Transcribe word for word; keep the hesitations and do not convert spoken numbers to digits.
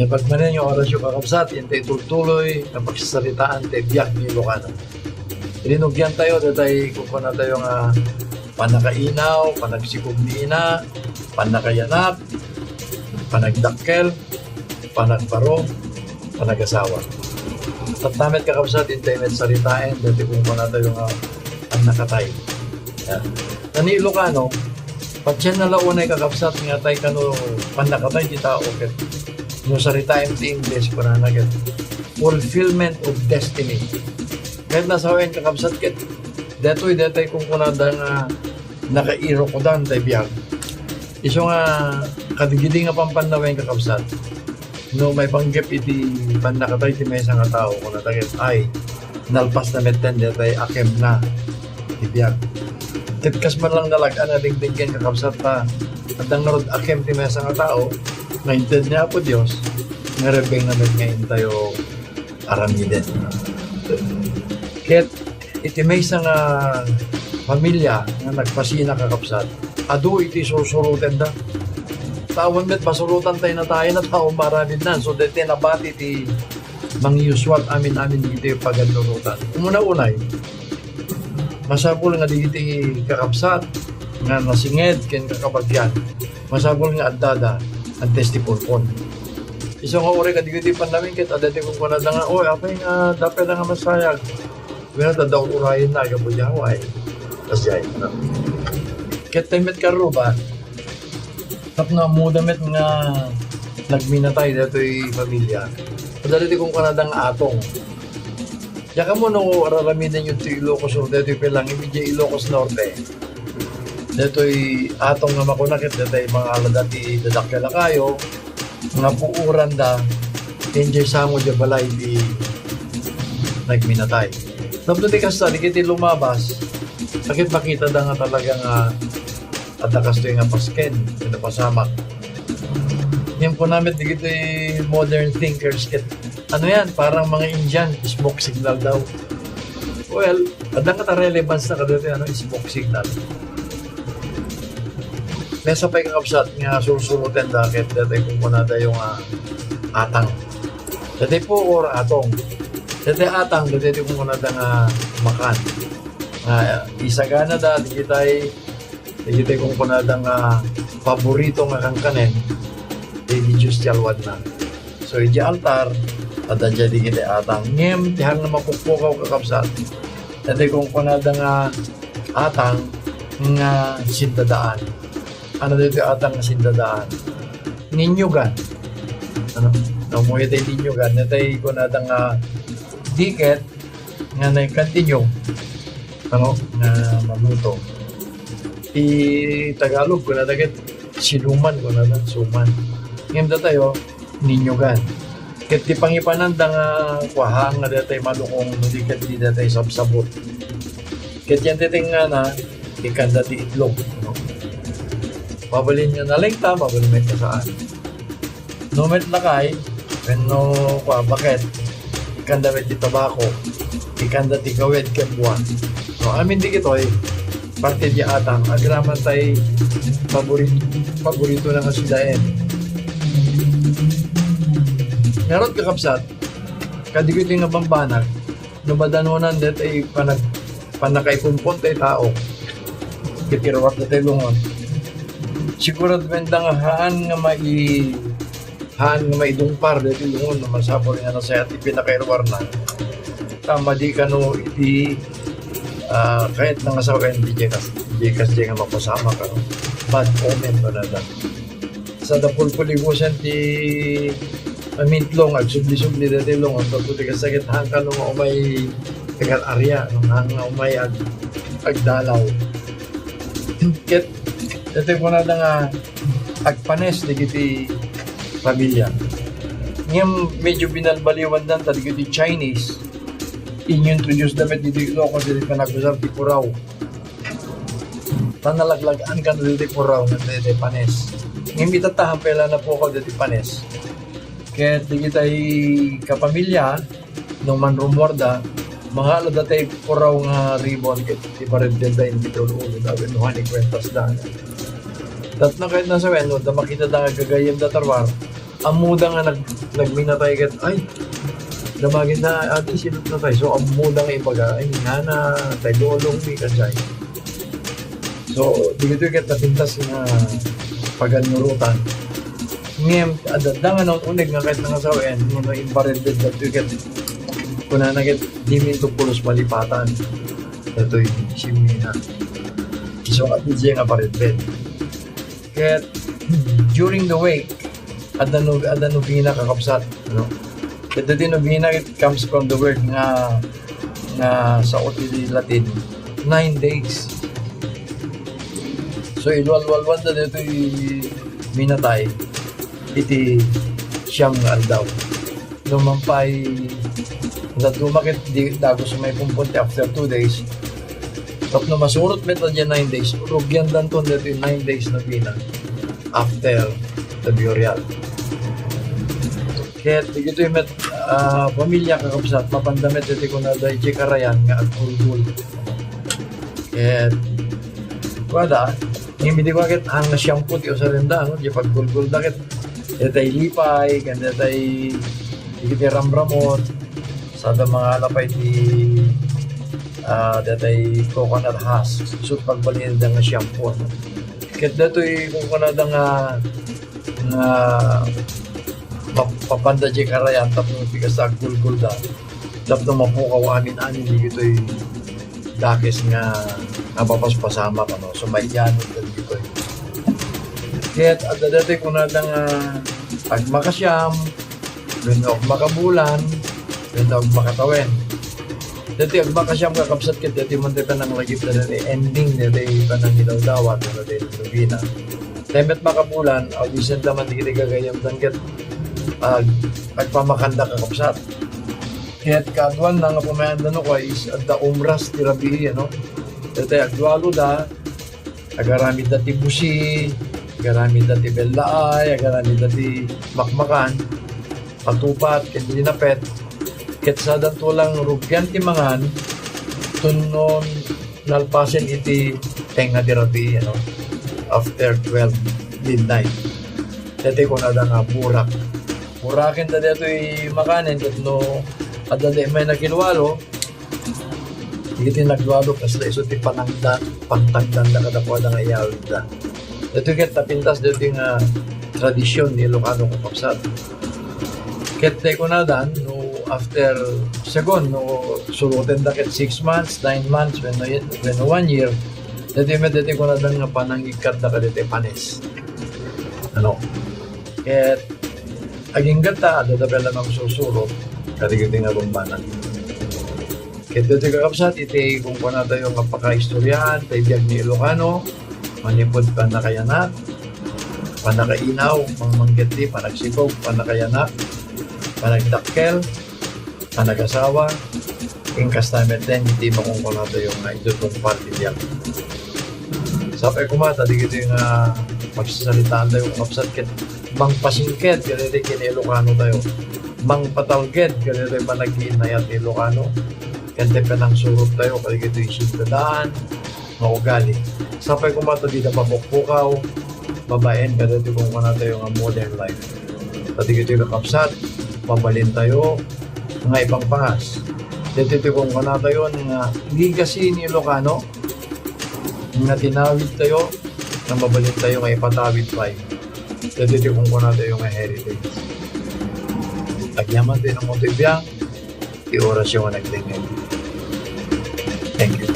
Pagmanen nga orasyo, kakabsat, intay tultuloy nga pagsasaritaan ti biag ti Ilocano. Rinugyan tayo, datay kukunatayo nga panakainaw, panagsikog ni ina, panakayanak, panagdakkel, panagbaro, panagasawa. Tatta met, kakabsat, intay met saritaen, dati kukunatayo nga pannakatay. Yan. Nani Ilocano, patienna la unay, kakabsat, nga tay kano pannakatay ti tao, ket no saritaem ti Ingles, kunana ket fulfillment of destiny. Ket nasawen, kakabsat, ket detoy, detay kunkunada nga nakairukodan tay biag. Isu nga, kadigidi nga pampannawen, kakabsat, no maipanggep iti pannakatay ti maysa nga tao, kunada ket, ay, nalpas na metten detay akem na ti biag. Ket kas man lang nalag-an nga dingdinggen, kakabsat, ta adda ngarud akem ti maysa nga tao nga inted ni Apo Dios nga rebbeng na met nga intayo aramiden. Ket iti maysa nga familia nga nagpasina, kakabsat, adu iti sursurotenda. Tawen met, pasurotan tay natayen a tao maramidnan. So, deti nabati ti mangyuswat amin-amin iti pagannurotan. Umuna-unay, masapul nga digiti kakabsat nga nasinged ken kakabagian, masapul nga addada antes ti pulpon. Isu nga uray kadigiti pannawen ket adda ti kunkunada nga, "Oy, apay nga dapay la nga masayag?" Wenno ta daw urayen na, gapu diay away. Kas diay, no? Ket tay met karuba, tapno ammoda met nga nagminatay datoy familia. Adda ti kunkunada nga atong. Diak ammo no araramidenyo ti Ilocos Sur detoy, pay lang idiay Ilocos Norte. Detoy atong nga makuna ket detoy mangalada ti dadakkel a kayo nga puuranda, ken diay sango diay balay ti nagminatay. Tapno ti kasta, dagiti lumabas, ket makitada nga talaga nga adda kastoy nga pasken, ken napasamak. Ngem kuna met dagiti modern thinkers ket, "Ano yan? Parang mga Indian, smoke signal daw." Well, adda nga ta relevance na kadagiti, ano, smoke signal. Maysa pay, kakabsat, nga sursurotenda ket detoy kunkunadayo nga atang. Detoy puor, atong. Detoy atang, detoy kunkunada nga makan. Nga isaganada, dagitay Dagiti kunkunada nga paborito nga kankanen, ti Dios ti alwadna. So, idiay altar, adda diay dagiti atang. Ngem, ti haan nga mapukpukaw, kakabsat, dagiti kunkunada nga atang nga sindadaan. Ano dagiti atang nga sindadaan? Ninyogan. Ano? Namuya tay ninyogan, natay kunada nga diket, nga nagkantinyo, ano, nga maluto. Ti Tagalog, kunada ket siluman, kunada, suman. Ngem datayo, ninyogan. Ket ti pangipananda nga kuahan nga datay malukong, no di ket di datay sabsabot. Ket yan ti tengngana, ikanda ti itlog, no? Mabalin nga nalengta, mabalin met nga saan. No met lakay, wenno kua, baket, ikanda met ti tabako, ikanda ti gawed ken buan. No, amin dagitoy, parte diay atang, agraman tay pabori-, paboritona nga sidaen. Ngarud, kakabsat, kadagitoy nga bambanag, no madanonan daytay panag-, pannakaipumpon tay tao, ket iruar datay lungon. Siguraduenda nga haan nga mai-, haan nga maidungpar daytoy lungon no masapul nga nasayaat ti pinakairuarna. Ta madi kano iti, ah, kayatna nga sawen, diay kas-, diay kasdiay nga mapasamak, ano. Bad omen, kunada. Sada pulpuligosan ti amintlong, agsubli-subli daytoy lungon, tapno ti kasakit, haan kano nga umay taga-aria, no? Haan nga umay ag-, agdalaw. Ket, daytoy kunada nga agpanes dagiti familia. Ngem medyo binalbaliwanda ta dagiti Chinese, inintroduce da met ditoy Ilocos dagiti panagusar ti puraw. Ta nalaglag-an kano ditoy puraw nga daytoy panes. Ngem itatta, haan pay la napukaw daytoy panes. Ket dagitay kapamilya, no manrumuarda, mangalada tay puraw nga ribbon ket ipareddenda iti ul-ulo da wenno haan ikuentasda. Tapno kayatna sawen, no adda makitada nga gagayyemda ta ruar, ammoda nga nag-, nagminatay ket, ay, damagenda, adi, sinupnatay. So, ammoda nga ibaga, ay, nana, tay lolong mi, kajay. So, dagitoy ket napintas nga pagannurotan. Ngem, adda nga naun-uneg nga ket nangasawen, no, no, imbaredbed dagitoy ket kunana ket, dimin to pulos malipatan. Dagitoy simina. So, adi nga baredbed. Ket, during the week, adda no-, adda novena, kakabsat, no? Ket dagiti novena, it comes from the word nga, nga sao ti Latin, nine days. So, ilwalwalwanda dagitoy minatay iti siam nga aldaw. No, man pay, dadduma ket di, dagus may pumpon ti after two days. Tapno masurot met daydiay nine days, rugiandanton dagitoy nine days novena after the burial. Ket dagitoy met, ah, pamilia, kakabsat, mapanda met iti kunada idiay karayan nga agkulkul. Ket, kuada, ngem idi kua ket, ang siampo ti usarenda, no? Di pagkulkulda ket, detay lipay, ken detay, dagiti ramramut, sada mangala pay ti, ah, detay coconut husk, isu ti pagbalinda nga siampo, no? Ket dagitoy kunkunada nga, nga map-, mapanda diay karayan tapno ti kasta agkulkulda, tapno mapukaw amin-amin dagitoy dakes nga, nga mapaspasamak, ano, so, maiyanod dagitoy. Ket adda dagitoy kunada nga agmakasiam, wenno agmakabulan, wenno agmakatawen. Dagitoy agmakasiam, kakabsat, ket dagitoy man ti pananglagipda dagitoy ending dagitoy panangidawdawat, dagitoy novena. Tay met makabulan, awisenda man dagiti gagayyemdan ket ag-, agpamakanda, kakabsat. Ket kaaduanna nga pumayanda no kua is adda umras ti rabii, ano? Dagitoy agdualuda, agaramidda ti busi, agaramidda ti bellaay, agaramidda ti makmakan, patupat, ken linapet. Ket sadanto lang rugian ti mangan, tunnon nalpasen iti tengnga ti rabii, ano, after twelve midnight. Dagitoy kunada nga burak. Burakenda dagitoy makanen ket no adda di may nakilwalo, dagiti naglualo, kasla isu ti panangda-, pangtangdanda kadakuada nga iyawidda. Dagitoy ket napintas dagitoy nga tradision ni Ilocano, kakabsat. Ket tay kunadan, no after, segun, no surotenda ket six months, nine months, wenno, wenno one year, dagitoy met dagitoy kunadan nga panangikatda kadagitoy panes. Ano? Ket aginggatta, adda pay la mangsursurot kadagitoy nga rumbana. Ket dagitoy, kakabsat, iti kunkunatayo nga pakaistoriaan tay biag ni Ilocano, manipud pannakayanak, pannakainaw, pamanggetti, panagsikog, pannakayanak, panagdakkel, panagasawa, ken kasta met laeng iti makunkunatayo nga idutumpar ti biag. Sapay koma ta dagitoy nga pagsasalitaantayo, kakabsat, ket mangpasingked kadagitoy ken Ilocanotayo. Mangpatalged kadagitoy panagkiinnayat ti Ilocano ken ti panangsurottayo kadagitoy siudadaan nga ugali. Sapay koma ta dida mapukpukaw babaen kadagitoy kunkunatayo nga modern life. Ta dagitoy, kakabsat, mabalintayo nga ipangpangas. Dagitoy kunkunatayo nga legacy ni Ilocano nga tinawidtayo, nga mabalintayo nga ipatawid pay. Dagitoy kunkunatayo nga heritage. Agyaman ti inummo ti biag, ti orasyo nga nagdengngeg. Thank you.